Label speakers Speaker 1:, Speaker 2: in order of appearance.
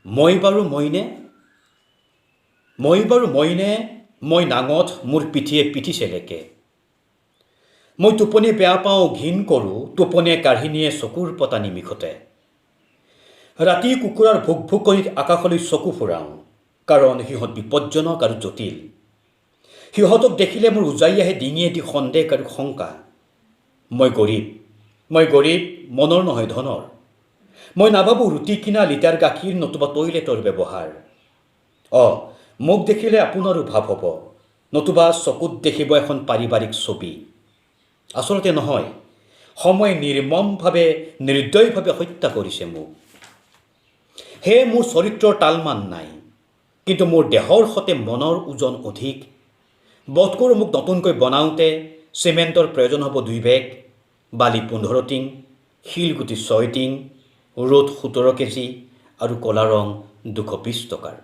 Speaker 1: মই বাৰু মইনে? মই বাৰু মইনে? মই নাঙঠ, মোৰ পিঠিয়ে পিঠি চেলেকে। মই টোপনি বেয়া পাওঁ, ঘিণ কৰোঁ। টোপনিয়ে কাঢ়ি নিয়ে চকুৰ পতা নিমিষতে। ৰাতি কুকুৰাৰ ভুক ভুকনিত আকাশলৈ চকু ফুৰাওঁ, কাৰণ সিহঁত বিপজ্জনক আৰু জটিল। সিহঁতক দেখিলে মোৰ উজাই আহে ডিঙিয়েদি সন্দেহ আৰু শংকা। মই গৰীব, মই গৰীব মনৰ নহয়, ধনৰ। মই নাভাবোঁ ৰুটি কিনা, লিটাৰ গাখীৰ নতুবা টয়লেটৰ ব্যৱহাৰ। অঁ, মোক দেখিলে আপোনাৰো ভাৱ হ'ব নতুবা চকুত দেখিব এখন পাৰিবাৰিক ছবি। আচলতে নহয়, সময়ে নিৰ্মমভাৱে, নিৰ্দয়ভাৱে হত্যা কৰিছে মোক। সেয়ে মোৰ চৰিত্ৰৰ তালমান নাই, কিন্তু মোৰ দেহৰ সতে মনৰ ওজন অধিক। বোধকৰোঁ মোক নতুনকৈ বনাওঁতে চিমেণ্টৰ প্ৰয়োজন হ'ব 2 বেগ, বালি 15 টিং, শিলগুটি 6 টিং, ৰ'দ 17 কেজি আৰু ক'লা ৰং 220 টকাৰ।